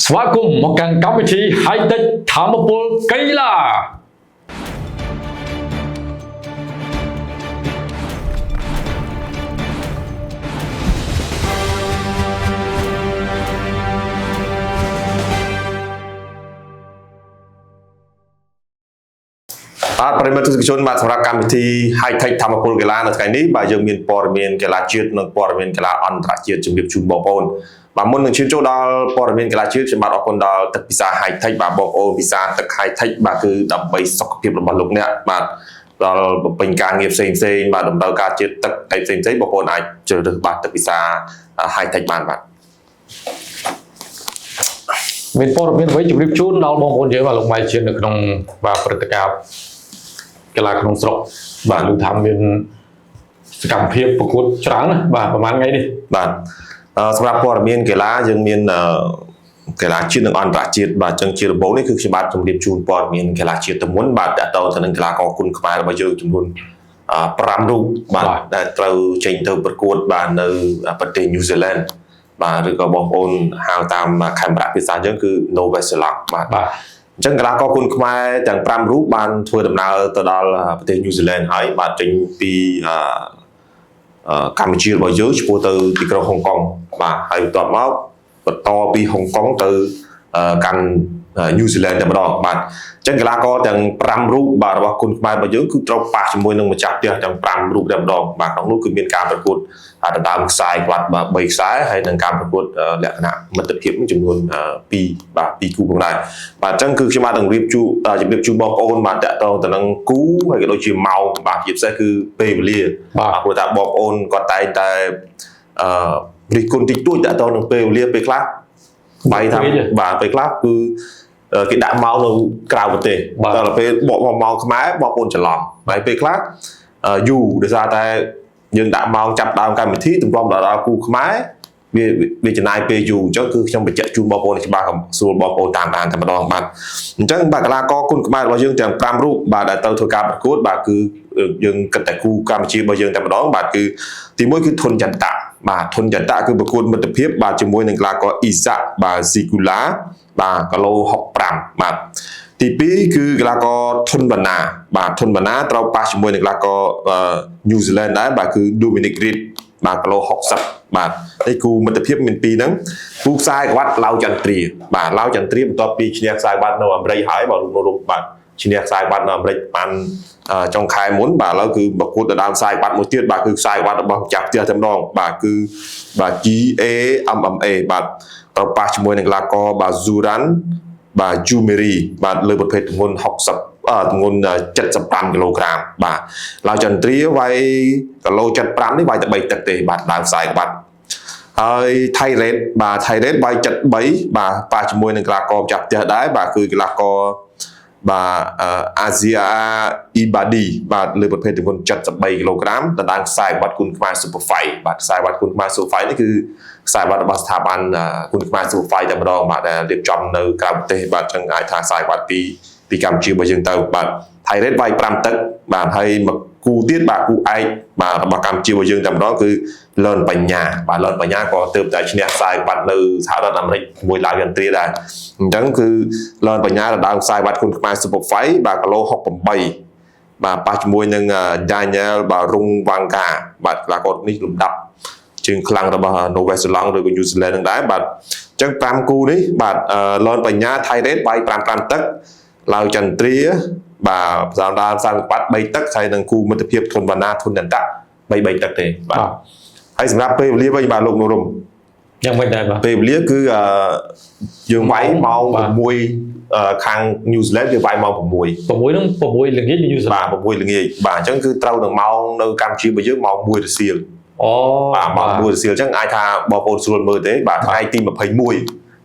ស្វាគមន៍មកកាន់កម្មវិធី High Tech ធម្មពលកីឡា បាទប្រិយមិត្តទស្សនិកជនបាទសម្រាប់កម្មវិធី High Tech ធម្មពលកីឡានៅថ្ងៃនេះបាទយើងមានព័ត៌មានកីឡាជាតិនិងព័ត៌មានកីឡាអន្តរជាតិជំរាបជូនបងប្អូនបាទមុននឹងឈានចូលដល់ព័ត៌មានកីឡាជាតិខ្ញុំបាទអរគុណដល់ទឹកពិសា High Tech បាទបងប្អូនពិសាទឹក High Tech បាទគឺដើម្បីសុខភាពរបស់លោកអ្នកបាទដល់បំពេញការងារផ្សេងផ្សេងៗបាទតម្រូវការជាតិទឹកអីផ្សេងផ្សេងៗបងប្អូនអាចជ្រើសរើសបាទទឹកពិសា High Tech បានបាទ មានព័ត៌មានអ្វីជម្រាបជូនដល់បងប្អូនយើងបាទលោកម៉ៃជានៅក្នុងបាទព្រឹត្តិការណ៍កីឡាក្នុងស្រុកបាទលោកថាមានសកម្មភាពប្រកួតច្រើនណាស់បាទប្រហែលថ្ងៃនេះ បាទសម្រាប់ព័ត៌មានកីឡាយើងមានកីឡាជាតិនិងអន្តរជាតិបាទអញ្ចឹងជាដំបូងនេះគឺខ្ញុំបាទជម្រាបជូនព័ត៌មានកីឡាជាតិទៅមុនបាទតទៅទៅនឹងកីឡាករគុណខ្មែររបស់យើងចំនួន5រូបបាទដែលត្រូវចេញទៅប្រកួតបាទនៅប្រទេសញូហ្សេឡង់បាទឬក៏បងប្អូនហៅតាមខេមរៈភាសាយើងគឺ Nova Zealand បាទ បាទ អញ្ចឹងកីឡាករគុណខ្មែរទាំង5រូបបានធ្វើដំណើរទៅដល់ប្រទេសញូហ្សេឡង់ហើយបាទចេញពីអឺអឺកម្ពុជារបស់យើងឆ្ពោះទៅទីក្រុងហុងកុងបាទហើយបន្ទាប់មកបន្តពីហុងកុងទៅកាន់ញូហ្សេឡង់តែម្ដងបាទអញ្ចឹងកីឡាករទាំង5រូបបាទរបស់គុណខ្មែររបស់យើងគឺត្រូវប៉ះជាមួយនឹងម្ចាស់ផ្ទះទាំង5រូបតែម្ដងបាទក្នុងនោះគឺមានការប្រកួតដណ្ដើមខ្សែក្បាត់បាទ3ខ្សែហើយនិងការប្រកួតលក្ខណៈមិត្តភាពចំនួន2បាទ2គូផងដែរ បាទអញ្ចឹងគឺខ្ញុំបាទនឹងរៀបជូជម្រាបជូនបងប្អូនបាទតាក់ទងទៅនឹងគូហើយក៏ដូចជាម៉ោងបាទជាពិសេសគឺពេលវេលា បាទ បាទព្រោះថាបងប្អូនគាត់តែងតែអឺរិះគន់តិចតួចតាក់ទងនឹងពេលវេលាពេលខ្លះបាយថាបាទពេលខ្លះគឺគេដាក់ម៉ោងនៅក្រៅប្រទេសដល់ពេលបកមកម៉ោងខ្មែរបងប្អូនច្រឡំហើយពេលខ្លះយូរដោយសារតែយើងដាក់ម៉ោងចាប់ដើមកម្មវិធីទម្រាំដល់គូខ្មែរវាវាចំណាយពេលយូរអញ្ចឹងគឺខ្ញុំបញ្ជាក់ជូនបងប្អូនឲ្យច្បាស់ស្រួលបងប្អូនតាមដានតែម្ដងបាទអញ្ចឹងបាទកីឡាករគុណខ្មែររបស់យើងទាំង5រូបបាទដែលទៅធ្វើការប្រកួតបាទគឺយើងគិតតែគូកម្ពុជារបស់យើងតែម្ដងបាទគឺទីមួយគឺធុនចន្ទៈបាទធុនចន្ទៈគឺប្រកួតមិត្តភាពបាទជាមួយនឹងកីឡាករអ៊ីសាក់បាទស៊ីគូឡាបាទគីឡូ65បាទទី2គឺកីឡាករធុនបណ្ណាបាទធុនបណ្ណាត្រូវប៉ះជាមួយនឹងកីឡាករញូហ្សេឡង់ដែរបាទគឺ Dominic Reed បាទគីឡូ60បាទនេះគូមិត្តភាពមានពីរហ្នឹងគូខ្សែក្បាត់ឡាវចន្ទ្រាបាទឡាវចន្ទ្រាបន្ទាប់ពីឈ្នះខ្សែក្បាត់នៅអាមេរិកហើយបាទលោកលោកបាទឈ្នះខ្សែក្បាត់នៅអាមេរិកបានចុងខែមុនបាទឥឡូវគឺប្រកួតដណ្ដើមខ្សែក្បាត់មួយទៀតបាទគឺខ្សែក្បាត់របស់ម្ចាស់ផ្ទះតែម្ដងបាទគឺបាទ GAMMA បាទត្រូវប៉ះជាមួយនឹងកីឡាករបាទ Zuran បាទ Jumeri បាទលើប្រភេទទម្ងន់60ទម្ងន់75គីឡូក្រាមបាទឡាវចន្ទ្រាវាយគីឡូ75នេះវាយតែ3ទឹកទេបាទដើមខ្សែក្បាត់ហើយថៃរ៉េតបាទថៃរ៉េតវាយ73បាទប៉ះជាមួយនឹងកីឡាករម្ចាស់ផ្ទះដែរបាទគឺកីឡាករបាទអាស៊ីអាអ៊ីបាឌីបាទលើប្រភេទទម្ងន់73គីឡូក្រាមដណ្ដើមខ្សែក្បាត់គុណខ្មែរ Super Fight បាទខ្សែក្បាត់គុណខ្មែរ Super Fight នេះគឺខ្សែក្បាត់របស់ស្ថាប័នគុណខ្មែរ Super Fight តែម្ដងបាទដែលរៀបចំនៅក្រៅប្រទេសបាទចឹងអាចថាខ្សែក្បាត់ពីកម្ពុជារបស់យើងទៅបាទថៃរ៉េតវាយ5ទឹកបាទហើយមកគូទៀតបាទគូឯកបាទរបស់កម្ពុជារបស់យើងតែម្ដងគឺលនបញ្ញាបាទលនបញ្ញាក៏ទើបតែឈ្នះខ្សែក្បាត់នៅសហរដ្ឋអាមេរិកជាមួយឡាវយន្ទ្រាដែរអញ្ចឹងគឺលនបញ្ញាដណ្ដើមខ្សែក្បាត់គុណខ្មែរ Super Fight បាទគីឡូ68បាទប៉ះជាមួយនឹង Daniel បាទរុងវ៉ាងកាបាទកីឡាករនេះលំដាប់ជើងខ្លាំងរបស់ Nova Zealand ឬក៏ New Zealand នឹងដែរបាទអញ្ចឹង5គូនេះបាទលនបញ្ញាថៃរ៉េតវាយ5 5ទឹកឡាវចន្ទ្រាបាទផ្សំដើមសាំងបាត់3ទឹកហើយនឹងគូមិត្តភាពធុនវណ្ណាធុនចន្ទៈ3 3ទឹកទេបាទហើយសម្រាប់ពេលវេលាវិញបាទលោកនុរំ យ៉ាងម៉េចដែរបាទ ពេលវេលាគឺយើងវាយម៉ោង6ខាង New Zealand គេវាយម៉ោង6 6ហ្នឹង6ល្ងាចញូហ្សេឡ បាទ ង់ 6ល្ងាចបាទអញ្ចឹងគឺត្រូវនឹងម៉ោងនៅកម្ពុជារបស់យើងម៉ោង1រសៀល អូ បាទម៉ោង1រសៀលអញ្ចឹងអាចថាបងប្អូនស្រួលមើលទេបាទថ្ងៃទី21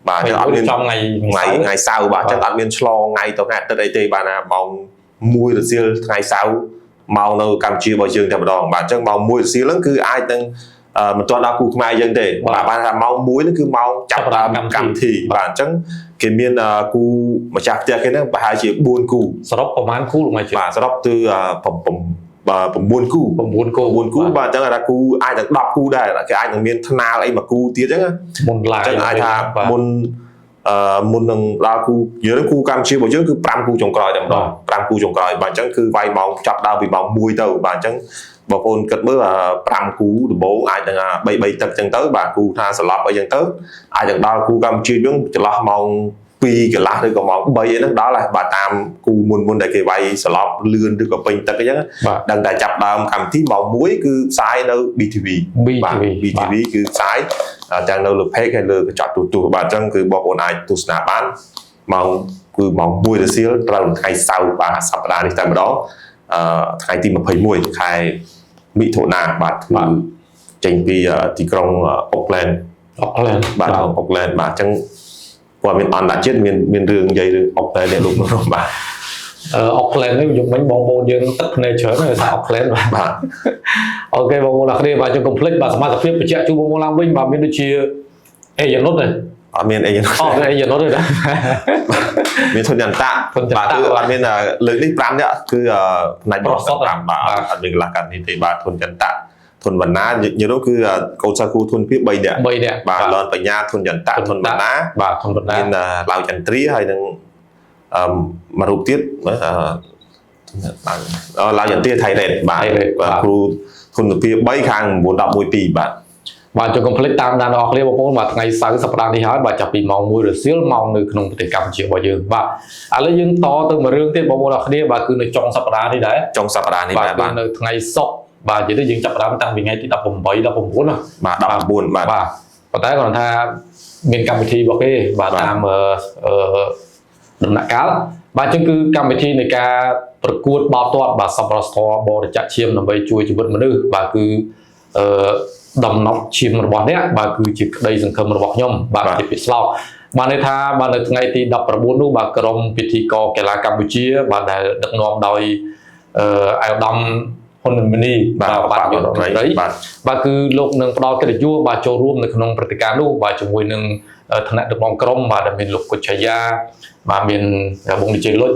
បាទអញ្ចឹងអត់មាន ចំថ្ងៃ ថ្ងៃថ្ងៃសៅរ៍បាទអញ្ចឹងអត់មានឆ្លងថ្ងៃទៅថ្ងៃអាទិត្យអីទេបាទណាម៉ោង1រសៀលថ្ងៃសៅរ៍ម៉ោងនៅកម្ពុជារបស់យើងតែម្ដងបាទអញ្ចឹងម៉ោង1រសៀលហ្នឹងគឺអាចនឹងមិនទាន់ដល់គូខ្មែរយើងទេបាទបានថាម៉ោង1ហ្នឹងគឺម៉ោងចាប់ផ្ដើមកម្មវិធីបាទអញ្ចឹងគេមានគូម្ចាស់ផ្ទះគេហ្នឹងប្រហែលជា4គូ សរុបប្រហែលគូលោកម៉ៃជា បាទសរុបគឺ9គូ 9គូ 9គូបាទអញ្ចឹងថាគូអាចនឹង10គូដែរគេអាចនឹងមានថ្នាលអីមួយគូទៀតអញ្ចឹង មុនឡា អញ្ចឹងអាចថាមុន មុននឹងដល់គូយើងគូកម្ពុជារបស់យើងគឺ5គូចុងក្រោយតែម្ដង5គូចុងក្រោយបាទអញ្ចឹងគឺវាយម៉ោងចាប់ដើមពីម៉ោង1ទៅបាទអញ្ចឹងបងប្អូនគិតមើល5គូដំបូងអាចនឹង3 3ទឹកអញ្ចឹងទៅបាទគូថាសន្លប់អីអញ្ចឹងទៅអាចនឹងដល់គូកម្ពុជាយើងចន្លោះម៉ោង2កន្លះឬក៏ម៉ោង3អីហ្នឹងដល់ហើយបាទតាមគូមុនដែលគេវាយសន្លប់លឿនឬក៏ពេញទឹកអញ្ចឹងដឹងតែចាប់ដើមកម្មវិធីម៉ោង1គឺផ្សាយនៅ BTV បាទ BTV គឺផ្សាយទាំងនៅលើ page ហើយលើកញ្ចក់ទូរទស្សន៍បាទអញ្ចឹងគឺបងប្អូនអាចទស្សនាបានម៉ោងគឺម៉ោង1រសៀលត្រូវថ្ងៃសៅរ៍បាទសប្តាហ៍នេះតែម្ដងថ្ងៃទី21ខែមិថុនាបាទគឺចេញពីទីក្រុងអូកឡែនបាទអូកឡែនបាទអញ្ចឹងព័ត៌មានអន្តរជាតិមានរឿងនិយាយរឿងអូកឡែននេះលោកបាទអូកឡែននេះយប់មិញបងប្អូនយើងទឹកភ្នែកច្រើនដោយសារអូកឡែនបាទ OK បងប្អូនអរគ្នាបាទយើងកុំភ្លេចបាទសមាជិកភាពបញ្ជាក់ជូនបងប្អូនឡើងវិញបាទមានដូចជាអេយ៉ានុតទេអត់មានអេយ៉ានុតអត់មានអេយ៉ានុតទេណាមានធុនយន្តៈបាទគឺអត់មានលើកនេះ5នាក់គឺផ្នែកប្រុស5បាទអត់មានកន្លះកាត់នេះទេបាទធុនយន្តៈធុនបណ្ណានិយាយនោះគឺកូនសិស្សគ្រូធុនភាព3នាក់បាទលនបញ្ញាធុនយន្តៈធុនបណ្ណាបាទធុនបណ្ណាមានឡាវចន្ទ្រាហើយនឹងមួយរូបទៀតឡាវចន្ទ្រាថៃរ៉េតបាទគ្រូធុនភាព3ខាង9 11 2បាទបាទចូលកុំភ្លេចតាមដានដល់អ្នកបងប្អូនបាទថ្ងៃសៅរ៍សប្តាហ៍នេះហើយបាទចាប់ពីម៉ោង1រសៀលម៉ោងនៅក្នុងប្រទេសកម្ពុជារបស់យើងបាទឥឡូវយើងតទៅមួយរឿងទៀតបងប្អូនអ្នកគ្នាបាទគឺនៅចុងសប្តាហ៍នេះដែរចុងសប្តាហ៍នេះបាទនៅថ្ងៃសុក្របាទនិយាយទៅយើងចាប់ផ្ដើមតាំងពីថ្ងៃទី18 19ណាបាទ19បាទបាទប៉ុន្តែគាត់ថាមានកម្មវិធីរបស់គេបាទតាមដំណាក់កាលបាទអញ្ចឹងគឺកម្មវិធីនៃការប្រកួតបាល់ទាត់បាទសប្បុរសធម៌បរិច្ចាគឈាមដើម្បីជួយជីវិតមនុស្សបាទគឺដំណប់ឈាមរបស់អ្នកបាទគឺជាក្តីសង្ឃឹមរបស់ខ្ញុំបាទជាពាក្យស្លោកបាទន័យថាបាទនៅថ្ងៃទី19នោះបាទក្រុមពិធីករកីឡាកម្ពុជាបាទដែលដឹកនាំដោយអាយដាមហ៊ុនម៉ាណីបាទបាទរដ្ឋមន្ត្រីបាទគឺលោកនឹងផ្ដល់កិត្តិយសបាទចូលរួមនៅក្នុងព្រឹត្តិការណ៍នោះបាទជាមួយនឹងថ្នាក់ដឹកនាំក្រុមបាទដែលមានលោកគុជឆាយាបាទមានបងវិជ័យលុច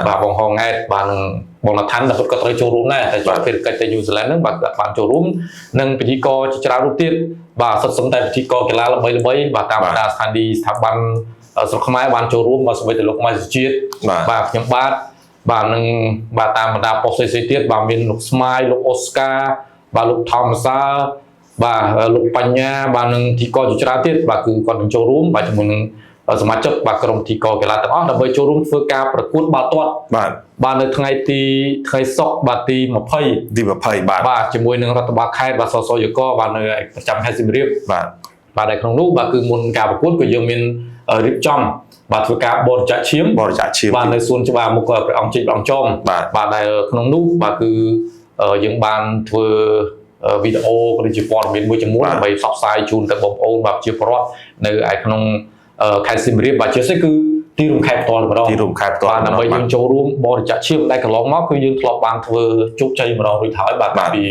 បាទបងហងង៉ែតបាទនឹងបងណឋានដែលគាត់ត្រូវចូលរួមដែរតែជាប់ភារកិច្ចទៅញូហ្សេឡង់ហ្នឹងបាទគាត់បានចូលរួមនិងពិធីករជាច្រើនរូបទៀតបាទសុទ្ធសឹងតែពិធីករកីឡាល្បីៗបាទតាមបណ្ដាស្ថានីយ៍ស្ថាប័នស្រុកខ្មែរបានចូលរួមបាទសូម្បីតែលោកម៉ៃសុជាតិបាទខ្ញុំបាទបាទនឹងបាទតាមបណ្ដាប៉ុស្តិ៍ផ្សេងៗទៀតបាទមានលោកស្មាយលោកអូស្ការបាទលោកថមសាបាទលោកបញ្ញាបាទនឹងពិធីករជាច្រើនទៀតបាទគឺគាត់នឹងចូលរួមបាទជាមួយនឹងសមាជិកបាទក្រុមពិធីករកីឡាទាំងអស់ដើម្បីចូលរួមធ្វើការប្រកួតបាល់ទាត់បាទបាទនៅថ្ងៃសុក្របាទទី20ទី20បាទបាទជាមួយនឹងរដ្ឋបាលខេត្តបាទសសយកបាទនៅប្រចាំខេត្តសៀមរាបបាទបាទនៅក្នុងនោះបាទគឺមុនការប្រកួតក៏យើងមានរៀបចំបាទធ្វើការបរិច្ចាគឈាមបាទនៅសួនច្បារមុខព្រះអង្គចេកព្រះអង្គចមបាទដែលក្នុងនោះបាទគឺយើងបានធ្វើវីដេអូក៏ដូចជាព័ត៌មានមួយចំនួនដើម្បីផ្សព្វផ្សាយជូនទៅបងប្អូនបាទជាពលរដ្ឋនៅឯក្នុងខេត្តសៀមរាបបាទជាពិសេសគឺទីរួមខេត្តផ្ទាល់ម្ដងទីរួមខេត្តផ្ទាល់បាទដើម្បីយើងចូលរួមបរិច្ចាគឈាមដែលកន្លងមកគឺយើងធ្លាប់បានធ្វើជោគជ័យម្ដងរួចហើយបាទពី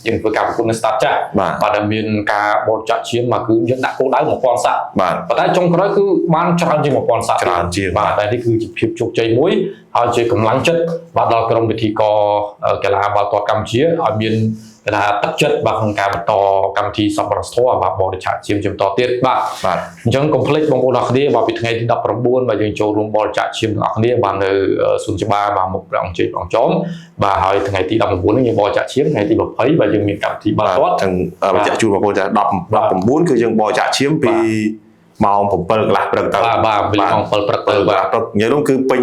យើងធ្វើការប្រកួតនៅស្តាតចាស់បាទដែលមានការបរិច្ចាគឈាមបាទគឺយើងដាក់គោលដៅ1000សាក់បាទប៉ុន្តែចុងក្រោយគឺបានច្រើនជាង1000សាក់ច្រើនជាងបាទតែនេះគឺជាភាពជោគជ័យមួយហើយជាកម្លាំងចិត្តបាទដល់ក្រុមពិធីករកីឡាបាល់ទាត់កម្ពុជាឲ្យមានគេថាទឹកចិត្តបាទក្នុងការបន្តកម្មវិធីសប្បុរសធម៌បាទបរិច្ចាគឈាមជាបន្តទៀតបាទបាទអញ្ចឹងកុំភ្លេចបងប្អូនអរគ្នាបាទពីថ្ងៃទី19បាទយើងចូលរួមបរិច្ចាគឈាមទាំងអស់គ្នាបាទនៅសួនច្បារបាទមុខព្រះអង្គចេកព្រះអង្គចមបាទហើយថ្ងៃទី19នេះយើងបរិច្ចាគឈាមថ្ងៃទី20បាទយើងមានកម្មវិធីបាល់ទាត់ អញ្ចឹងបញ្ជាក់ជូនបងប្អូនថា19គឺយើងបរិច្ចាគឈាមពីម៉ោង7កន្លះព្រឹកទៅបាទបាទម៉ោង7ព្រឹកទៅបាទព្រឹកនិយាយនោះគឺពេញ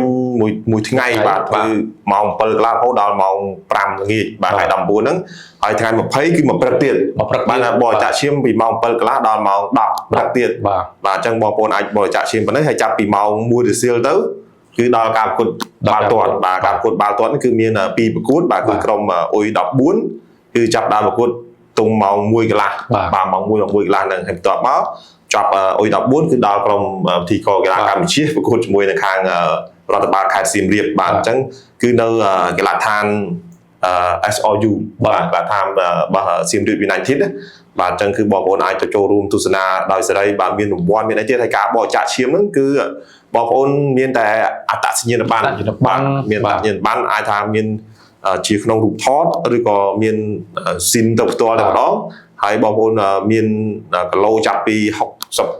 មួយថ្ងៃបាទគឺម៉ោង7កន្លះរហូតដល់ម៉ោង5ល្ងាចបាទថ្ងៃ19ហ្នឹងហើយថ្ងៃ20គឺមកព្រឹកទៀតបាទបរិច្ចាគឈាមពីម៉ោង7កន្លះដល់ម៉ោង10ព្រឹកទៀតបាទបាទអញ្ចឹងបងប្អូនអាចបរិច្ចាគឈាមប៉ុណ្ណេះហើយចាប់ពីម៉ោង1រសៀលទៅគឺដល់ការប្រកួតបាល់ទាត់បាទការប្រកួតបាល់ទាត់នេះគឺមាន2ប្រកួតបាទគឺក្រុមអ៊ុយ14គឺចាប់ដើមប្រកួតទុំម៉ោង1កន្លះបាទម៉ោង1 1កន្លះហ្នឹងហើយបន្ទាប់មកចប់អ៊ុយ14គឺដល់ក្រុមពិធីករកីឡាកម្ពុជាប្រកួតជាមួយនឹងខាងរដ្ឋបាលខេត្តសៀមរាបបាទអញ្ចឹងគឺនៅកីឡដ្ឋាន SRU បាទកីឡដ្ឋានរបស់សៀមរាប United បាទអញ្ចឹងគឺបងប្អូនអាចទៅចូលរួមទស្សនាដោយសេរីបាទមានរង្វាន់មានអីទៀតហើយការបរិច្ចាគឈាមហ្នឹងគឺបងប្អូនមានតែអត្តសញ្ញាណប័ណ្ណមានអត្តសញ្ញាណប័ណ្ណអាចថាមានជាក្នុងរូបថតឬក៏មានស៊ីនទៅផ្ទាល់តែម្ដងហើយបងប្អូនមានគីឡូចាប់ពី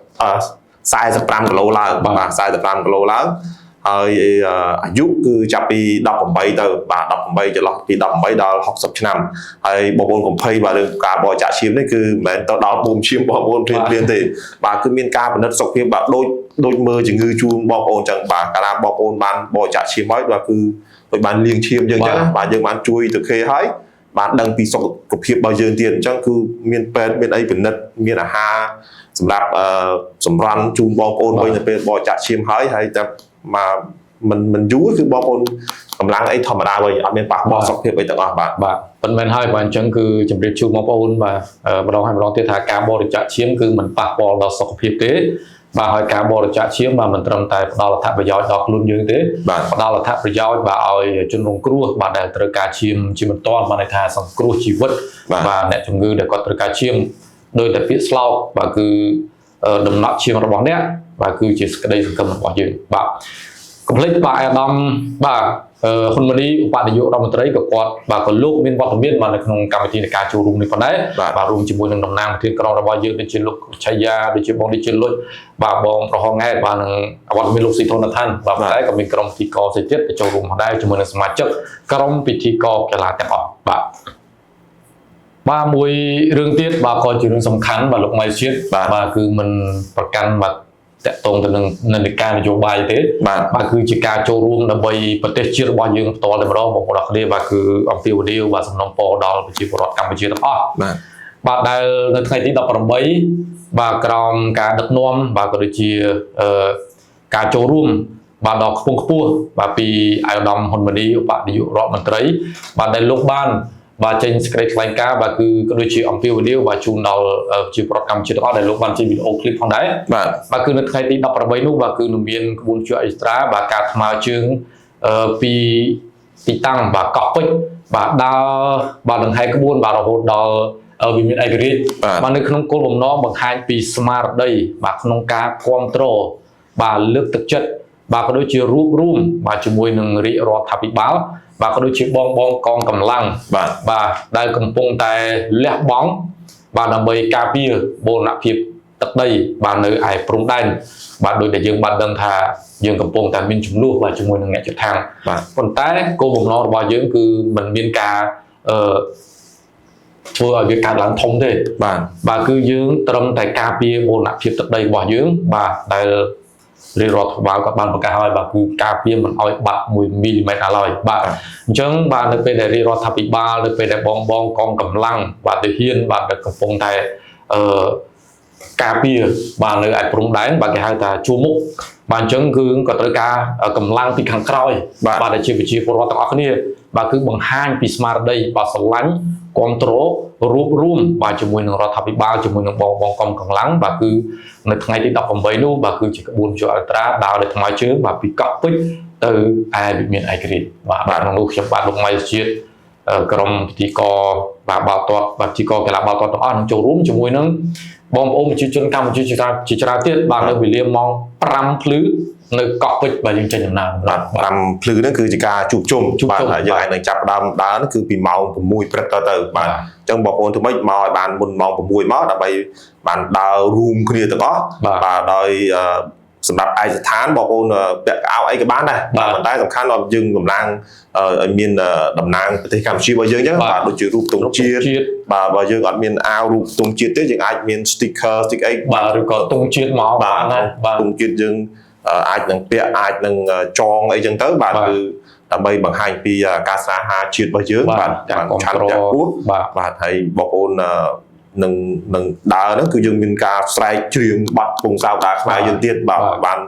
60 45គីឡូឡើងបាទ45គីឡូឡើងហើយអាយុគឺចាប់ពី18ទៅបាទ18ចន្លោះពី18ដល់60ឆ្នាំហើយបងប្អូនកុំភ័យបាទរឿងការបរិច្ចាគឈាមនេះគឺមិនមែនទៅដល់ពុំឈាមបងប្អូនភ្លាមភ្លាមទេបាទគឺមានការពិនិត្យសុខភាពបាទដូចមើលជំងឺជូនបងប្អូនចឹងបាទកាលណាបងប្អូនបានបរិច្ចាគឈាមហើយបាទគឺដូចបានលាងឈាមយើងចឹងបាទយើងបានជួយទៅគេហើយបានដឹងពីសុខភាពរបស់យើងទៀតអញ្ចឹងគឺមានពេទ្យមានអីពិនិត្យមានអាហារសម្រាប់សម្រន់ជូនបងប្អូនវិញទៅពេលបរិច្ចាគឈាមហើយហើយតែមកមិនយូរគឺបងប្អូនកម្លាំងអីធម្មតាវិញអត់មានប៉ះពាល់សុខភាពអីទាំងអស់បាទ បាទប៉ុន្មានហើយបាទអញ្ចឹងគឺជម្រាបជូនបងប្អូនបាទម្ដងហើយម្ដងទៀតថាការបរិច្ចាគឈាមគឺមិនប៉ះពាល់ដល់សុខភាពទេបាទហើយការបរិច្ចាគឈាមបាទមិនត្រឹមតែផ្ដល់អត្ថប្រយោជន៍ដល់ខ្លួនយើងទេ បាទ ផ្ដល់អត្ថប្រយោជន៍បាទឲ្យជនរងគ្រោះបាទដែលត្រូវការឈាមជាបន្ទាន់បាទន័យថាសង្គ្រោះជីវិត បាទ បាទអ្នកជំងឺដែលគាត់ត្រូវការឈាមដោយតែពាក្យស្លោកបាទគឺដំណក់ឈាមរបស់អ្នកបាទគឺជាសេចក្តីសង្ឃឹមរបស់យើងបាទកុំភ្លេចបាទអាដាមបាទហ៊ុនម៉ាណីឧបនាយករដ្ឋមន្ត្រីក៏គាត់បាទក៏លោកមានវត្តមានបាទនៅក្នុងកម្មវិធីនៃការចូលរួមនេះផងដែរ បាទ បាទរួមជាមួយនឹងតំណាងប្រធានក្រុមរបស់យើងដូចជាលោកឆៃយ៉ាដូចជាបងដូចជាលុចបាទបងប្រហងហេតបាទនឹងអវត្តមានលោកស៊ីធនឋានបាទតែក៏មានក្រុមពិធីករផ្សេងទៀតទៅចូលរួមផងដែរជាមួយនឹងសមាជិកក្រុមពិធីករកីឡាទាំងអស់បាទបាទមួយរឿងទៀតបាទក៏ជារឿងសំខាន់បាទលោកម៉ៃជាតិ បាទ បាទគឺមិនប្រកាន់បាទតកតងទៅនឹងនិន្នាការនយោបាយទេ បាទ បាទគឺជាការចូលរួមដើម្បីប្រទេសជាតិរបស់យើងផ្ទាល់តែម្ដងបងប្អូនអរគ្នាបាទគឺអំពាវនាវបាទសំណូមពរដល់ប្រជាពលរដ្ឋកម្ពុជាទាំងអស់ បាទ បាទដែលនៅថ្ងៃទី18បាទក្រោមការដឹកនាំបាទក៏ដូចជាអឺការចូលរួមបាទដល់ខ្ពង់ខ្ពស់បាទពីអាយដាមហ៊ុនម៉ាណីឧបនាយករដ្ឋមន្ត្រីបាទដែលលោកបានបាទចេញសេចក្តីថ្លែងការណ៍បាទគឺក៏ដូចជាអំពាវនាវបាទជូនដល់ប្រជាពលរដ្ឋកម្ពុជាទាំងអស់ដែលលោកបានចេញវីដេអូឃ្លីបផងដែរ បាទ បាទគឺនៅថ្ងៃទី18នោះបាទគឺនឹងមានក្បួនជួរអេស្ត្រាបាទការថ្មើរជើងពីទីតាំងបាទកោះពេជ្របាទដើរបាទដង្ហែក្បួនបាទរហូតដល់វិមានឯករាជ្យ បាទ បាទនៅក្នុងគោលបំណងបង្ហាញពីស្មារតីបាទក្នុងការគ្រប់គ្រងបាទលើកទឹកចិត្តបាទក៏ដូចជារួបរួមបាទជាមួយនឹងរាជរដ្ឋាភិបាលបាទក៏ដូចជាបងបងកងកម្លាំង បាទ បាទដែលកំពុងតែលះបង់បាទដើម្បីការពារបូរណភាពទឹកដីបាទនៅឯព្រំដែនបាទដោយដែលយើងបានដឹងថាយើងកំពុងតែមានចំនួនបាទជាមួយនឹងអ្នកជិតខាង បាទ ប៉ុន្តែគោលបំណងរបស់យើងគឺមិនមានការអឺធ្វើឲ្យវាកើតឡើងធំទេ បាទ បាទគឺយើងត្រឹមតែការពារបូរណភាពទឹកដីរបស់យើងបាទដែលរាជរដ្ឋាភិបាលក៏បានប្រកាសហើយបាទគឺការពារមិនឲ្យបាត់1មីលីម៉ែត្រឡើយបាទអញ្ចឹងបាទនៅពេលដែលរាជរដ្ឋាភិបាលនៅពេលដែលបងបងកងកម្លាំងបាទទាហានបាទដែលកំពុងតែអឺការពារបាទនៅឯព្រំដែនបាទគេហៅថាជួរមុខបាទអញ្ចឹងគឺក៏ត្រូវការកម្លាំងពីខាងក្រោយ បាទ បាទដែលជាប្រជាពលរដ្ឋទាំងអស់គ្នាបាទគឺបង្ហាញពីស្មារតីបាទស្រឡាញ់គ្រប់គ្រងរួបរួមបាទជាមួយនឹងរដ្ឋាភិបាលជាមួយនឹងបងបងកងកម្លាំងបាទគឺនៅថ្ងៃទី18នោះបាទគឺជាក្បួនជួរអត្រាដើរដោយថ្មើរជើងបាទពីកោះពេជ្រទៅឯវិមានឯករាជ្យបាទ បាទ ក្នុងនោះខ្ញុំបាទលោកម៉ៃជាតិក្រុមពិធីករបាទបាល់ទាត់បាទពិធីករកីឡាបាល់ទាត់ទាំងអស់នឹងចូលរួមជាមួយនឹងបងប្អូនប្រជាជនកម្ពុជាជាច្រើនទៀតបាទនៅវេលាម៉ោង5ភ្លឺនៅកោះពេជ្របាទយើងចេញដំណើរ បាទ5ភ្លឺហ្នឹងគឺជាការជួបជុំ ជួបជុំ បាទហើយយើងអាចនឹងចាប់ផ្ដើមដើរហ្នឹងគឺពីម៉ោង6ព្រឹកទៅទៅបាទអញ្ចឹងបងប្អូនធ្វើម៉េចមកឲ្យបានមុនម៉ោង6មកដើម្បីបានដើររួមគ្នាទាំងអស់ បាទ បាទដោយសម្រាប់ឯកស្ថានបងប្អូនពាក់កៅអៅអីក៏បានដែរ បាទ ប៉ុន្តែសំខាន់ដល់យើងកម្លាំងឲ្យមានតំណាងប្រទេសកម្ពុជារបស់យើងអញ្ចឹង បាទ បាទដូចជារូបទង់ជាតិ ជាតិ បាទបើយើងអត់មានអាវរូបទង់ជាតិទេយើងអាចមាន sticker stick អី បាទឬក៏ទង់ជាតិមក បាទ បានដែរបាទ ទង់ជាតិយើងអាចនឹងពាក់អាចនឹងចងអីចឹងទៅបាទ បាទ គឺដើម្បីបង្ហាញពីការស្នេហាជាតិរបស់យើង បាទ បាទ ការគាំ ឆន្ ទ្រ ទៈខ្ពស់ បាទ បាទហើយបងប្អូននឹងនឹងដើរហ្នឹងគឺយើងមានការស្រែកច្រៀងបាត់ពងសៅដើរខ្មែរយើងទៀតបាទបាន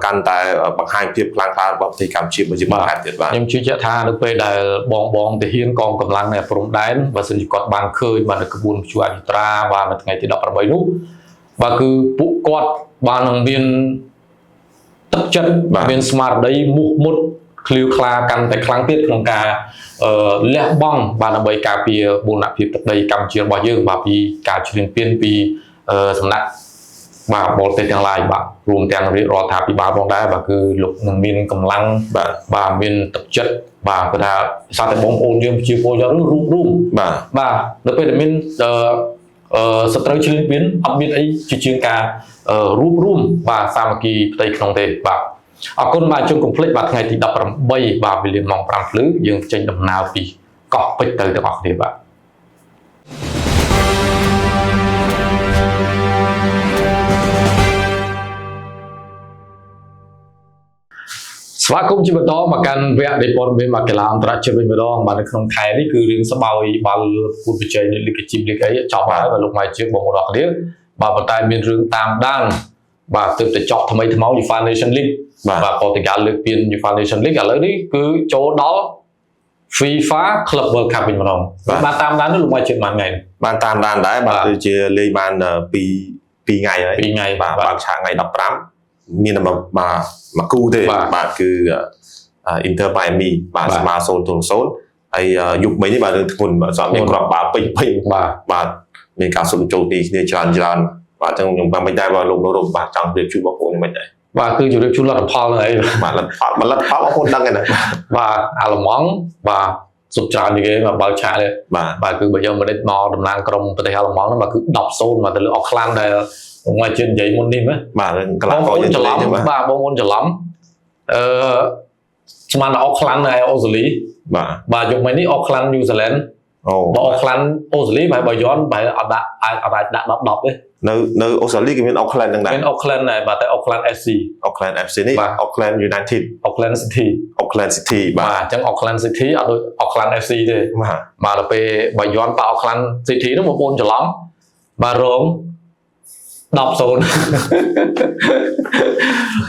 កាន់តែបង្ហាញភាពខ្លាំងក្លារបស់ប្រទេសកម្ពុជារបស់យើងបន្ថែមទៀតបាទ ខ្ញុំជឿជាក់ថានៅពេលដែលបងបងទាហានកងកម្លាំងនៅព្រំដែនបើសិនជាគាត់បានឃើញបាទនៅក្បួនជួរអយុត្រាបាទនៅថ្ងៃទី18នោះបាទគឺពួកគាត់បាននឹងមានទឹកចិត្ត បាទ មានស្មារតីមោះមុតឃ្លាវខ្លាកាន់តែខ្លាំងទៀតក្នុងការលះបង់បាទដើម្បីការពារបូរណភាពទឹកដីកម្ពុជារបស់យើងបាទពីការឈ្លានពានពីសំណាក់បាទបរទេសទាំងឡាយបាទរួមទាំងរាជរដ្ឋាភិបាលផងដែរបាទគឺលោកនឹងមានកម្លាំង បាទ បាទមានទឹកចិត្តបាទគាត់ថាសារតែបងប្អូនយើងប្រជាពលរដ្ឋរួបរួម បាទ បាទនៅពេលដែលមាន សត្រូវឈ្លានពានអត់មានអីជាជាងការរួបរួមបាទសាមគ្គីផ្ទៃក្នុងទេបាទអរគុណបាទជុំកុំភ្លេចបាទថ្ងៃទី18បាទវេលាម៉ោង5ភ្លឺយើងចេញដំណើរពីកោះពេជ្រទៅទាំងអស់គ្នាបាទស្វាគមន៍ជាបន្តមកកាន់វគ្គនៃព័ត៌មានមកកីឡាអន្តរជាតិវិញម្ដងបាទនៅក្នុងខែនេះគឺរឿងស្បោយបាល់គូប្រជែងនៃលីកជីមលីកអីចប់ហើយបាទលោកម៉ៃជាបងប្អូនអរគ្នាបាទប៉ុន្តែមានរឿងតាមដានបាទទើបតែចប់ថ្មីថ្មោង UEFA Nation League បាទ បាទប៉ូទុយហ្គាល់លើកពាន UEFA Nation League ឥឡូវនេះគឺចូលដល់ FIFA Club World Cup វិញម្ដងបាទតាមដាននោះលោកម៉ៃជាតិបានថ្ងៃ បានតាមដានដែរបាទគឺជាលេងបាន2 2ថ្ងៃហើយ 2ថ្ងៃ បាទបើកឆាកថ្ងៃ15មានតែបាទមួយគូទេបាទគឺ Inter Miami បាទស្មើ0-0ហើយយុគមិញនេះបាទរឿងធ្ងន់បាទសម្រាប់មានគ្រាប់បាល់ពេញពេញ បាទ បាទមានការសុំចូលទីគ្នាច្រើនច្រើនបាទអញ្ចឹងខ្ញុំបានមិនដែរបាទលោកនរបាទចង់រៀបជូនបងប្អូនខ្ញុំមិនដែរ បាទគឺជម្រាបជូនលទ្ធផលហ្នឹងអី បាទលទ្ធផលបាទលទ្ធផលបងប្អូនដឹងហើយណា បាទអាល្លឺម៉ង់បាទសុបច្រើនជាងគេបាទបើកឆាកនេះ បាទ បាទគឺបើយកមិនដេចមកតំណាងក្រុមប្រទេសអាល្លឺម៉ង់ហ្នឹងបាទគឺ10-0មកទៅលើអុកខ្លានដែលមកជិះនិយាយមុននេះណា បាទក បង ន្លង ប្អូនច្រឡំ បាទ បាទបងប្អូនច្រឡំអឺស្មានតែអុកខ្លាននៅឯអូស្ត្រាលី បាទ បាទយកមកនេះអុកខ្លានញូហ្សេឡង់ អូ បើអុកខ្លានអូស្ត្រាលីបែរបើយន់បែរអត់ដាក់អាចអត់អាចដាក់10 10ទេ នៅនៅអូស្ត្រាលីគេមានអូក្លែនហ្នឹងដែរ មានអុកខ្លានដែរបាទតែអូក្លែន FC អូក្លែន FC នេះអូក្លែន United អូក្លែន City អូក្លែន City បាទ បាទអញ្ចឹងអូក្លែន City អត់ដូចអូក្លែន FC ទេ បាទ បាទដល់ពេលបើយន់ប៉អូក្លែន City នោះបងប្អូនច្រឡំបាទរង10-0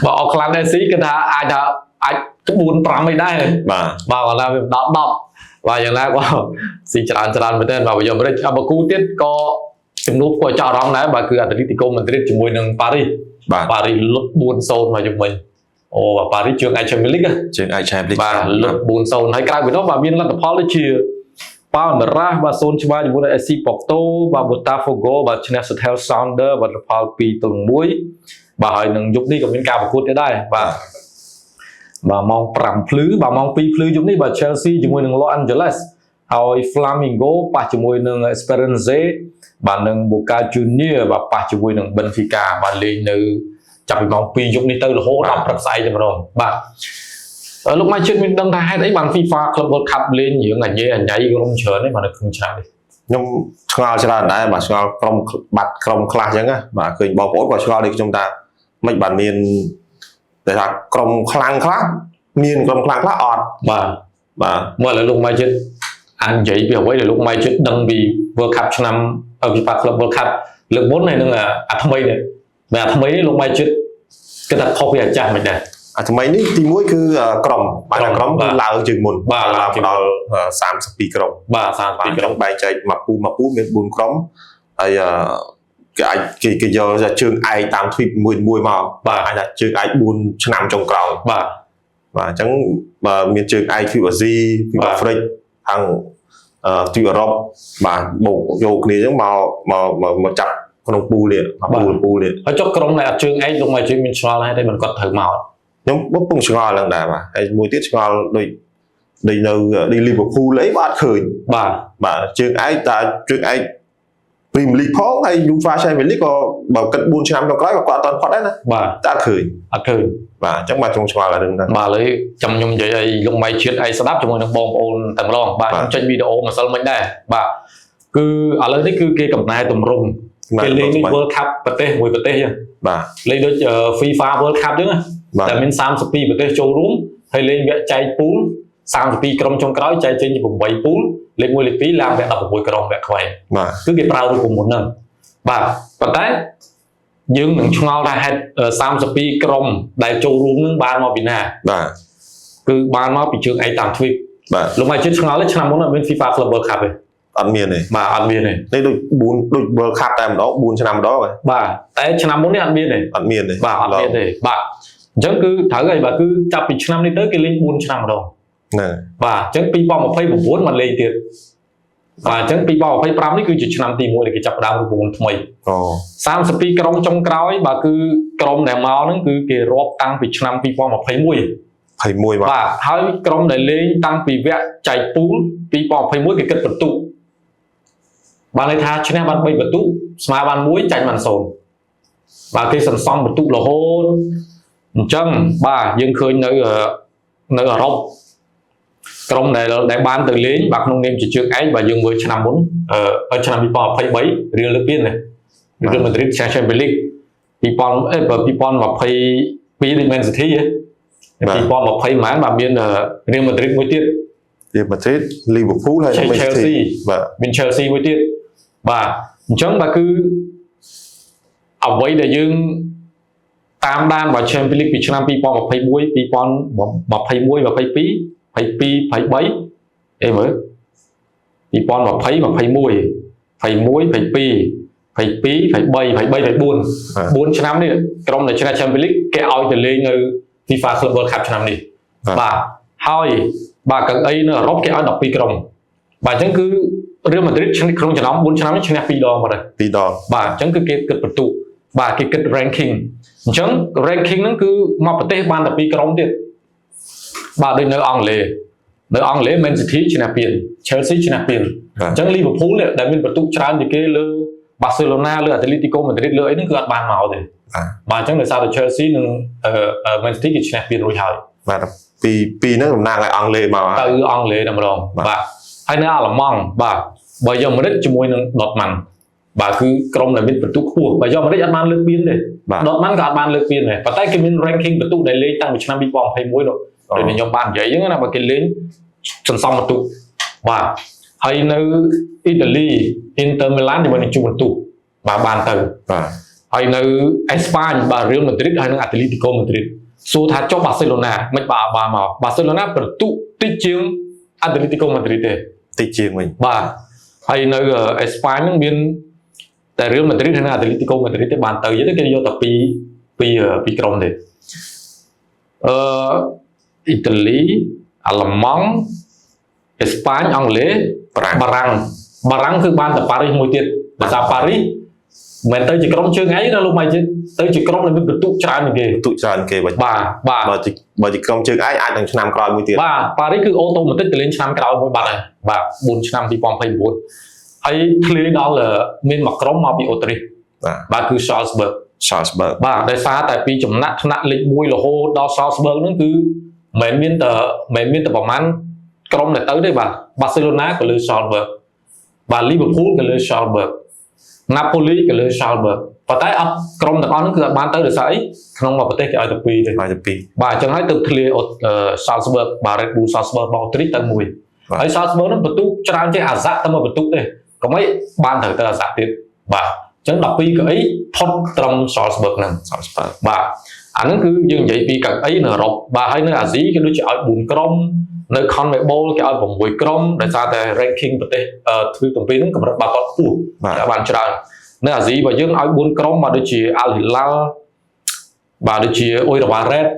បើអូក្លែន FC គឺថាអាចថាអាច4 5អីដែរ បាទ បាទគាត់ថាវាមិនដល់10បាទយ៉ាងណាក៏ស៊ីច្រើនច្រើនមែនទែនបាទបើយកអាមេរិកអបើគូទៀតក៏ជំនួបគួរឲ្យចាប់អារម្មណ៍ដែរបាទគឺអាត្លីទីកូម៉ាឌ្រីតជាមួយនឹងប៉ារីស បាទ ប៉ារីសលុត4-0មកជុំវិញអូបាទប៉ារីសជើងឯក Champions League ហ៎ ជើងឯក Champions League បាទលុត4-0ហើយក្រៅពីនោះបាទមានលទ្ធផលដូចជាប៉ាល់មេរ៉ាស់បាទ0ឆ្វាជាមួយនឹង SC Porto បាទ Botafogo បាទឈ្នះ Seattle Sounders បាទលទ្ធផល2-1បាទហើយនឹងយប់នេះក៏មានការប្រកួតទៀតដែរបាទបាទម៉ោង5ភ្លឺបាទម៉ោង2ភ្លឺយប់នេះបាទ Chelsea ជាមួយនឹង Los Angeles ហើយ Flamingo ប៉ះជាមួយនឹង Esperance បាទនឹង Boca Junior បាទប៉ះជាមួយនឹង Benfica បាទលេងនៅចាប់ពីម៉ោង2យប់នេះទៅរហូតដល់ព្រឹកស្អែកតែម្ដងបាទលោកម៉ៃជាតិមានដឹងថាហេតុអីបាន FIFA Club World Cup លេងរឿងអញេអញៃក្រុមច្រើននេះបាទនៅក្នុងឆ្នាំនេះ ខ្ញុំឆ្ងល់ច្រើនដែរបាទឆ្ងល់ក្រុមបាត់ក្រុមខ្លះអញ្ចឹងណាបាទឃើញបងប្អូនក៏ឆ្ងល់ដូចខ្ញុំថាមិនបានមានតែថាក្រុមខ្លាំងខ្លះមានក្រុមខ្លាំងខ្លះអត់ បាទ បាទ មកឥឡូវលោកម៉ៃជាតិអាននិយាយពីអ្វីដែលលោកម៉ៃជាតិដឹងពី World Cup ឆ្នាំ FIFA Club World Cup លើកមុនហើយនឹងអាថ្មីនេះបាទអាថ្មីនេះលោកម៉ៃជាតិគិតថាខុសពីអាចាស់មិនដែរ អាថ្មីនេះទី1គឺក្រុមបាទក្រុមគឺឡើងជាងមុន បាទ ឡើងដល់32ក្រុម បាទ បាទ 32ក្រុម បែងចែកមួយពូមួយពូមាន4ក្រុមហើយគេអាចគេគេយកថាជើងឯកតាមទ្វីបមួយមួយមក បាទ អាចថាជើងឯក4ឆ្នាំចុងក្រោយ បាទ បាទអញ្ចឹងបើមានជើងឯកទ្វីបអាស៊ីទ្វីប បាទ អាហ្វ្រិកខាងទ្វីបអឺរ៉ុបបាទបូកយកគ្នាអញ្ចឹងមកមកមកមកចាប់ក្នុងពូលនេះមកពូលពូលនេះ ហើយចុះក្រុមដែលអត់ជើងឯកលោកម៉ៃជាតិមានឆ្ងល់ហេតុអីមិនគាត់ត្រូវមក ខ្ញុំកំពុងឆ្ងល់ឡើងដែរបាទហើយមួយទៀតឆ្ងល់ដូចដូចនៅដូច Liverpool អីបាទឃើញ បាទ បាទជើងឯកតែជើងឯក Premier League ផងហើយ UEFA Champions League ក៏បើគិត4ឆ្នាំដល់ក្រោយក៏គាត់អត់ទាន់ផុតដែរណា បាទ តែអត់ឃើញ អត់ឃើញ បាទអញ្ចឹងបាទចង់ឆ្ងល់អារឿងហ្នឹង បាទឥឡូវចាំខ្ញុំនិយាយឲ្យលោកម៉ៃជាតិឲ្យស្ដាប់ជាមួយនឹងបងប្អូនតែម្ដងបាទខ្ញុំចេញវីដេអូម្សិលមិញដែរបាទគឺឥឡូវនេះគឺគេកំណែតម្រង់គេលេងនេះ World Cup ប្រទេសមួយប្រទេសចឹង បាទ លេងដូច FIFA World Cup ចឹងណា បាទ តែមាន32ប្រទេសចូលរួមហើយលេងវគ្គចែកពូល32ក្រុមចុងក្រោយចែកចេញជា8ពូលលេខ1លេខ2ឡើងវគ្គ16ក្រុមវគ្គខ្វែង បាទ គឺគេប្រើរូបមន្តហ្នឹងបាទប៉ុន្តែយើងនឹងឆ្ងល់ថាហេតុ32ក្រុមដែលចូលរួមនឹងបានមកពីណា បាទ គឺបានមកពីជើងឯកតាមទ្វីប បាទ លោកម៉ៃជាតិឆ្ងល់ទេឆ្នាំមុនអត់មាន FIFA Club World Cup ទេ អត់មានទេ បាទអត់មានទេ នេះដូច4ដូច World Cup តែម្ដង4ឆ្នាំម្ដងហ៎ បាទតែឆ្នាំមុននេះអត់មានទេ អត់មានទេ បាទអត់មានទេបាទអញ្ចឹងគឺត្រូវហើយបាទគឺចាប់ពីឆ្នាំនេះទៅគេលេង4ឆ្នាំម្ដង ហ្នឹង បាទអញ្ចឹង2029មកលេងទៀតបាទអញ្ចឹង2025នេះគឺជាឆ្នាំទី1ដែលគេចាប់ផ្ដើមរូបមន្តថ្មី អូ 32ក្រុមចុងក្រោយបាទគឺក្រុមដែលមកហ្នឹងគឺគេរាប់តាំងពីឆ្នាំ2021 21បាទ បាទហើយក្រុមដែលលេងតាំងពីវគ្គចែកពូល2021គេគិតបន្ទុក បានន័យថាឈ្នះបាន3បន្ទុកស្មើបាន1ចាញ់បាន0បាទគេសន្សំបន្ទុករហូតអញ្ចឹងបាទយើងឃើញនៅនៅអឺរ៉ុបក្រុមដែលបានទៅលេងបាទក្នុងនាមជាជើងឯកបាទយើងមើលឆ្នាំមុនឆ្នាំ2023រៀលលើកពានណារៀលម៉ាឌ្រីតឈ្នះ Champions League 2000អេ2022ដូច Man City ហ៎2020ប៉ុន្មានបាទមានរៀលម៉ាឌ្រីតមួយទៀត រៀលម៉ាឌ្រីត Liverpool ហើយនិង Chelsea បាទ មាន Chelsea មួយទៀតបាទអញ្ចឹងបាទគឺអ្វីដែលយើងតាមដានបាទ Champions League ពីឆ្នាំ2021 2021 22 22 23អេមើល2020 21 21 22 22 23 23 24 4ឆ្នាំនេះក្រុមដែលឈ្នះ Champions League គេឲ្យទៅលេងនៅ FIFA Club World Cup ឆ្នាំនេះបាទហើយបាទកៅអីនៅអឺរ៉ុបគេឲ្យ12ក្រុមបាទអញ្ចឹងគឺរៀលម៉ាឌ្រីតក្នុងចំណោម4ឆ្នាំនេះឈ្នះ2ដងបាត់ហើយ 2ដង បាទអញ្ចឹងគឺគេគិតបន្ទុកបាទគេគិត ranking អញ្ចឹង ranking ហ្នឹងគឺមកប្រទេសបានតែ2ក្រុមទៀតបាទដូចនៅអង់គ្លេសនៅអង់គ្លេស Man City ឈ្នះពាន Chelsea ឈ្នះពានអញ្ចឹង Liverpool នេះដែលមានបន្ទុកច្រើនជាងគេលើ Barcelona លើ Atletico Madrid លើអីហ្នឹងគឺអត់បានមកទេបាទអញ្ចឹងដោយសារតែ Chelsea និង Man City គេឈ្នះពានរួចហើយ បាទពីហ្នឹងតំណាងឲ្យអង់គ្លេសមក ទៅអង់គ្លេសតែម្ដងបាទហើយនៅអាល្លឺម៉ង់បាទបើយកម៉ាឌ្រីតជាមួយនឹង Dortmund បាទគឺក្រុមដែលមានបន្ទុកខ្ពស់បើយកម៉ាឌ្រីតអត់បានលើកពានទេ Dortmund ក៏អត់បានលើកពានដែរប៉ុន្តែគេមាន ranking បន្ទុកដែលលេងតាំងពីឆ្នាំ2021នោះដូចខ្ញុំបាននិយាយអញ្ចឹងណាបើគេលេងសន្សំបន្ទុកបាទហើយនៅអ៊ីតាលី Inter Milan ជាមួយនឹង Juventus បាទបានទៅ បាទ ហើយនៅអេស្ប៉ាញបាទ Real Madrid ហើយនិង Atletico Madrid សួរថាចុះ Barcelona មិនបាទបានមក Barcelona បន្ទុកតិចជាង Atletico Madrid ទេ តិចជាងវិញ បាទហើយនៅអេស្ប៉ាញហ្នឹងមានតែ Real Madrid ហើយនិង Atletico Madrid ទេបានទៅយទៅគេយកតែពីរពីរពីរក្រុមទេអឺអ៊ីតាលីអាល្លឺម៉ង់អេស្ប៉ាញអង់គ្លេស បារាំង បារាំងបារាំងគឺបានតែប៉ារីសមួយទៀតដោយសារប៉ារីសមិនទៅជាក្រុមជើងឯងណាលោកម៉ៃជិតទៅជាក្រុមដែលមានបន្ទុកច្រើនជាងគេ បន្ទុកច្រើនគេបាទ បាទបាទ បើជាក្រុមជើងឯងអាចនឹងឆ្នាំក្រោយមួយទៀត បាទប៉ារីសគឺautomatic ទៅលេងឆ្នាំក្រោយមួយបាត់ហើយបាទ4ឆ្នាំ2029ហើយធ្លាយដល់មានមួយក្រុមមកពីអូទ្រីស បាទ បាទគឺ Salzburg Salzburg បាទដោយសារតែពីចំណាក់ថ្នាក់លេខ1រហូតដល់ Salzburg ហ្នឹងគឺមិនមានតែប្រហែលក្រុមដែលទៅទេបាទ Barcelona ក៏លើ Salzburg បាទ Liverpool ក៏លើ Salzburg Napoli ក៏លើ Salzburg ប៉ុន្តែអត់ក្រុមទាំងអស់ហ្នឹងគឺអត់បានទៅដោយសារអីក្នុងមួយប្រទេសគេឲ្យតែពីរទេ បាទទៅពីរ បាទអញ្ចឹងហើយទៅធ្លាយអូ Salzburg បាទ Red Bull Salzburg របស់អូទ្រីសទៅមួយ បាទ ហើយ Salzburg ហ្នឹងបន្ទុកច្រើនជាងអាសាក់តែមួយបន្ទុកទេកុំអីបានត្រូវទៅអាសាក់ទៀតបាទអញ្ចឹង12កៅអីផុតត្រឹម Salzburg ហ្នឹង Salzburg បាទអាហ្នឹងគឺយើងនិយាយពីកៅអីនៅអឺរ៉ុបបាទហើយនៅអាស៊ីគេដូចជាឲ្យ4ក្រុមនៅ CONMEBOL គេឲ្យ6ក្រុមដោយសារតែ ranking ប្រទេសទ្វីបទាំងពីរហ្នឹងកម្រិតបាល់ទាត់ខ្ពស់ បាទ គេបានច្រើននៅអាស៊ីបើយើងឲ្យ4ក្រុមបាទដូចជា Al Hilal បាទដូចជា Urawa Red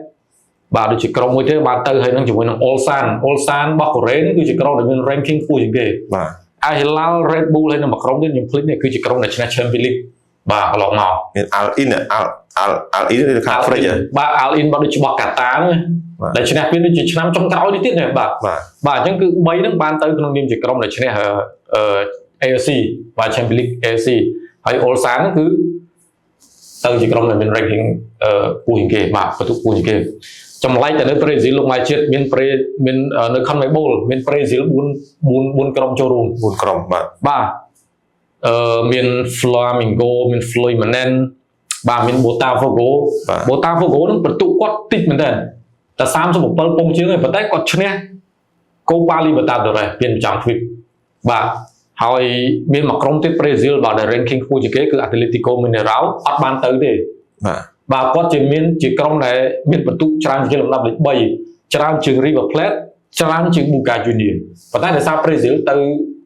បាទដូចជាក្រុមមួយទៀតបានទៅហើយនឹងជាមួយនឹង Ulsan Ulsan របស់កូរ៉េហ្នឹងគឺជាក្រុមដែលមាន ranking ខ្ពស់ជាងគេ បាទ Al Hilal Red Bull ហើយនឹងមួយក្រុមទៀតខ្ញុំភ្លេចនេះគឺជាក្រុមដែលឈ្នះ Champions League បាទកន្លងមក មាន Al Ain Al Al Al Ain នៅខាងហ្វ្រិចហ៎ បាទ Al Ain បាទដូចច្បាស់កាតាហ្នឹង បាទ ដែលឈ្នះពីដូចជាឆ្នាំចុងក្រោយនេះទៀតណាបាទ បាទ បាទអញ្ចឹងគឺ3ហ្នឹងបានទៅក្នុងនាមជាក្រុមដែលឈ្នះអឺ AFC បាទ Champions League AFC ហើយ Ulsan ហ្នឹងគឺទៅជាក្រុមដែលមាន ranking ខ្ពស់ជាងគេបាទបន្ទុកខ្ពស់ជាងគេចម្លែកតែនៅប្រេស៊ីលលោកម៉ៃជាតិមានប្រេមាននៅ CONMEBOL មានប្រេស៊ីល4 4 4ក្រុមចូលរួម 4ក្រុមបាទ បាទមាន Flamengo មាន Fluminense បាទមាន Botafogo បាទ Botafogo នឹងបន្ទុកគាត់តិចមែនតើតែ37ពងជាងឯងប៉ុន្តែគាត់ឈ្នះ Copa Libertadores ពានប្រចាំទ្វីបបាទហើយមានមួយក្រុមទៀតប្រេស៊ីលបាទដែល ranking ខ្ពស់ជាងគេគឺ Atletico Mineiro អត់បានទៅទេ បាទ បាទគាត់ជាមានជាក្រុមដែលមានបន្ទុកច្រើនជាងលំដាប់លេខ3ច្រើនជាង River Plate ច្រើនជាង Boca Juniors ប៉ុន្តែដោយសារប្រេស៊ីលទៅ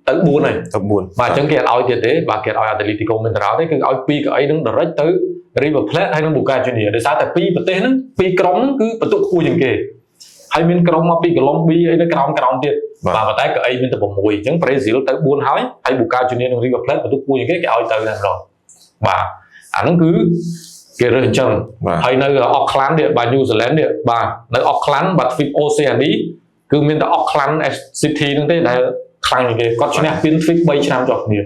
ទៅ4ហើយ ទៅ4 បាទអញ្ចឹងគេអត់ឲ្យទៀតទេបាទគេអត់ឲ្យ Atletico Mineiro ទេគឺឲ្យ2កៅអីហ្នឹង direct ទៅ River Plate ហើយនិង Boca Juniors ដោយសារតែពីរប្រទេសហ្នឹងពីរក្រុមហ្នឹងគឺបន្ទុកខ្ពស់ជាងគេហើយមានក្រុមមកពីកូឡុំប៊ីអីនៅក្រោមក្រោមទៀតបាទប៉ុន្តែកៅអីមានតែ6អញ្ចឹងប្រេស៊ីលទៅ4ហើយហើយ Boca Juniors និង River Plate បន្ទុកខ្ពស់ជាងគេគេឲ្យទៅតែម្ដងបាទអាហ្នឹងគឺគេរើសអញ្ចឹង បាទ ហើយនៅអូក្លង់នេះបាទញូហ្សេឡង់នេះបាទនៅអូក្លង់បាទទ្វីបអូសេអានីគឺមានតែអូក្លង់ City ហ្នឹងទេដែលខ្លាំងជាងគេគាត់ឈ្នះពានទ្វីប3ឆ្នាំជាប់គ្នា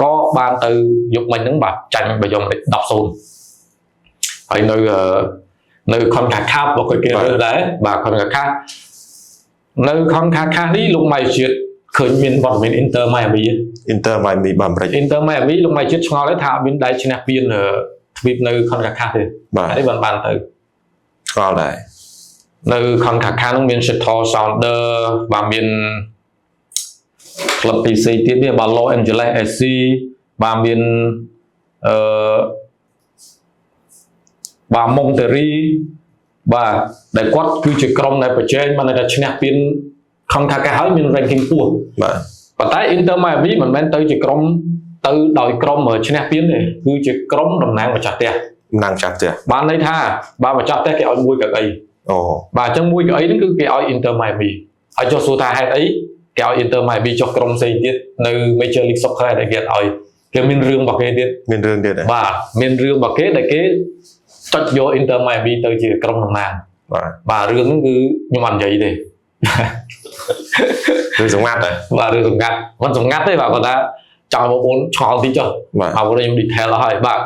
ក៏បានទៅយប់មិញហ្នឹងបាទចាញ់បាយយ៉ុង10-0ហើយនៅ CONCACAF ក៏គេរើសដែរបាទ CONCACAF នៅ CONCACAF នេះលោកម៉ៃជាតិឃើញមានវត្តមាន Inter Miami។ Inter Miami បាទអាមេរិក។ Inter Miami លោកម៉ៃជាតិឆ្ងល់ហើយថាអត់មានដែរឈ្នះពានទ្វីបនៅ CONCACAF ទេ។ បាទ។ នេះបានទៅ ឆ្ងល់ដែរ។ នៅ CONCACAF នោះមាន Seattle Sounder បាទមានក្លឹបពីផ្សេងទៀតនេះបាទ Los Angeles SC បាទមានបាទ Monterrey បាទដែលគាត់គឺជាក្រុមដែលប្រជែងបានតែឈ្នះពាន CONCACAF ហើយមាន ranking ខ្ពស់។ បាទ។ ប៉ុន្តែ Inter Miami មិនមែនទៅជាក្រុមទៅដោយក្រុមឈ្នះពានទេគឺជាក្រុមតំណាងម្ចាស់ផ្ទះ។ តំណាងម្ចាស់ផ្ទះ។ បានន័យថាបើម្ចាស់ផ្ទះគេឲ្យមួយកៅអី។ អូ។ បាទអញ្ចឹងមួយកៅអីហ្នឹងគឺគេឲ្យ Inter Miami ហើយចុះសួរថាហេតុអីគេឲ្យ Inter Miami ចុះក្រុមផ្សេងទៀតនៅ Major League Soccer ដែលគេអត់ឲ្យគេមានរឿងរបស់គេទៀត។ មានរឿងទៀតទេ? បាទមានរឿងរបស់គេដែលគេចុចយក Inter Miami ទៅជាក្រុមតំណាង។ បាទ។ បាទរឿងហ្នឹងគឺខ្ញុំអត់និយាយទេ។ រឿងសម្ងាត់ដែរ? បាទរឿងសម្ងាត់មិនសម្ងាត់ទេបាទគាត់ថាចង់ឲ្យបងប្អូនឆ្ងល់តិចចុះ។ បាទ។ បាទខ្ញុំ detail អស់ហើយបាទ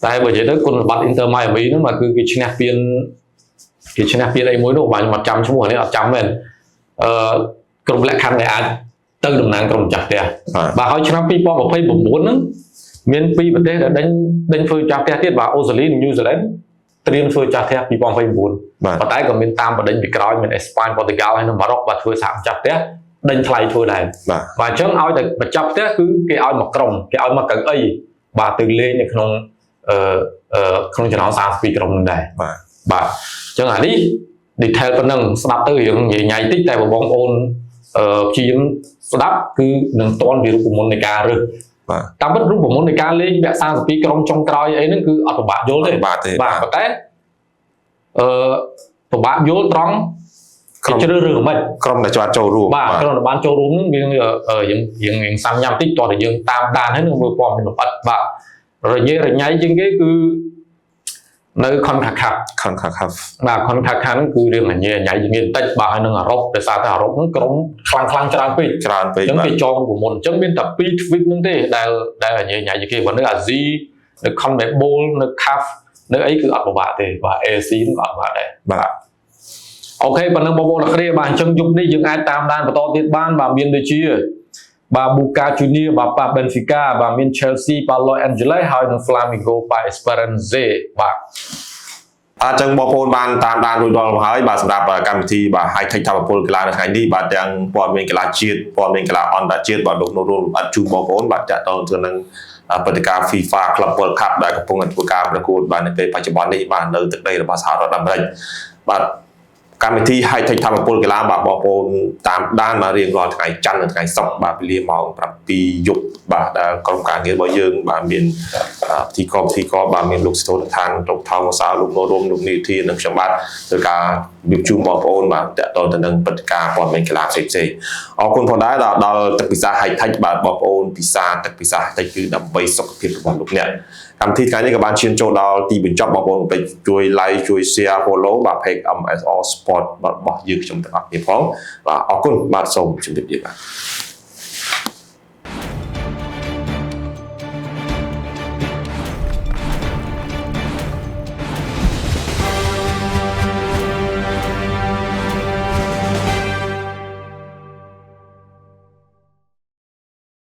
តែបើនិយាយទៅគុណសម្បត្តិ Inter Miami ហ្នឹងបាទគឺគេឈ្នះពានអីមួយនោះបាទខ្ញុំអត់ចាំឈ្មោះនេះអត់ចាំមែនក្រុមលក្ខខណ្ឌដែលអាចទៅតំណាងក្រុមម្ចាស់ផ្ទះ។ បាទ។ បាទហើយឆ្នាំ2029ហ្នឹងមានពីរប្រទេសដែលដេញធ្វើម្ចាស់ផ្ទះទៀតបាទអូស្ត្រាលីនិងញូហ្សេឡង់ត្រៀមធ្វើម្ចាស់ផ្ទះ2029។ បាទ។ ប៉ុន្តែក៏មានតាមបណ្ដេញពីក្រោយមានអេស្ប៉ាញប៉ូទុយហ្គាល់ហើយនិងម៉ារ៉ុកបាទធ្វើសហម្ចាស់ផ្ទះដេញថ្លៃធ្វើដែរ។ បាទ។ បាទអញ្ចឹងឲ្យតែម្ចាស់ផ្ទះគឺគេឲ្យមកក្រុមគេឲ្យមកកៅអីបាទទៅលេងនៅក្នុងអឺអឺក្នុងចំណោម32ក្រុមនឹងដែរ។ បាទ។ បាទអញ្ចឹងអានេះ detail ប៉ុណ្ណឹងស្ដាប់ទៅរឿងនិយាយញ៉ៃតិចតែបើបងប្អូនព្យាយាមស្ដាប់គឺនឹងតន់ពីរូបមន្តនៃការរើស។ បាទ។ តាមពិតរូបមន្តនៃការលេងវគ្គ32ក្រុមចុងក្រោយអីហ្នឹងគឺអត់ពិបាកយល់ទេ។ បាទទេ។ បាទប៉ុន្តែអឺពិបាកយល់ត្រង់ ក្រុម គេជ្រើសរើសមិន ក្រុមដែលជាប់ចូលរួម។ បាទក្រុមដែលបានចូលរួមហ្នឹងវាយើងយើងយើងសាំញ៉ាំតិចតោះតែយើងតាមដានហើយនឹងមើលព័ត៌មានលម្អិតបាទរញ៉េរញ៉ៃជាងគេគឺនៅ CONCACAF។ CONCACAF។ បាទ CONCACAF ហ្នឹងគឺរឿងរញ៉េរញ៉ៃជាងគេបន្តិចបាទហើយនឹងអឺរ៉ុបដោយសារតែអឺរ៉ុបហ្នឹងក្រុមខ្លាំងខ្លាំងច្រើនពេក។ ច្រើនពេក។ អញ្ចឹង បាទ គេចងរូបមន្តអញ្ចឹងមានតែពីរទ្វីបហ្នឹងទេដែលរញ៉េរញ៉ៃជាងគេបើនៅអាស៊ីនៅ CONMEBOL នៅ CAF នៅអីគឺអត់ពិបាកទេបាទ AFC ហ្នឹងក៏អត់ពិបាកដែរ។ បាទ។ OK ប៉ុណ្ណឹងបងប្អូនអរគ្នាបាទអញ្ចឹងយប់នេះយើងអាចតាមដានបន្តទៀតបានបាទមានដូចជាបាទ Boca Junior បាទប៉ះ Benfica បាទមាន Chelsea ប៉ះ Los Angeles ហើយនិង Flamengo ប៉ះ Esperance បាទ។ អញ្ចឹងបងប្អូនបានតាមដានរួចរាល់មកហើយបាទសម្រាប់កម្មវិធីបាទ High Tech ធម្មពលកីឡានៅថ្ងៃនេះបាទទាំងព័ត៌មានកីឡាជាតិព័ត៌មានកីឡាអន្តរជាតិបាទលោកនៅរួមអត់ជូនបងប្អូនបាទតាក់ទងទៅនឹងព្រឹត្តិការណ៍ FIFA Club World Cup ដែលកំពុងតែធ្វើការប្រកួតបាទនៅពេលបច្ចុប្បន្ននេះបាទនៅទឹកដីរបស់សហរដ្ឋអាមេរិកបាទកម្មវិធី High Tech ធម្មពលកីឡាបាទបងប្អូនតាមដានមករៀងរាល់ថ្ងៃច័ន្ទនិងថ្ងៃសុក្របាទវេលាម៉ោង7យប់បាទដែលក្រុមការងាររបស់យើងបាទមានពិធីករបាទមានលោកស្ទោឋានលោកថោងសាលោកនរមលោកនីធានិងខ្ញុំបាទធ្វើការរៀបជូនបងប្អូនបាទតាក់ទងទៅនឹងព្រឹត្តិការណ៍ព័ត៌មានកីឡាផ្សេងៗអរគុណផងដែរដល់ដល់ទឹកពិសា High Tech បាទបងប្អូនពិសាទឹកពិសា High Tech គឺដើម្បីសុខភាពរបស់លោកអ្នកកម្មវិធីថ្ងៃនេះក៏បានឈានចូលដល់ទីបញ្ចប់បងប្អូនកុំភ្លេចជួយ like ជួយ share follow បាទ page MSR Sport របស់យើងខ្ញុំទាំងអស់គ្នាផងបាទអរគុណបាទសូមជម្រាបលាបាទ។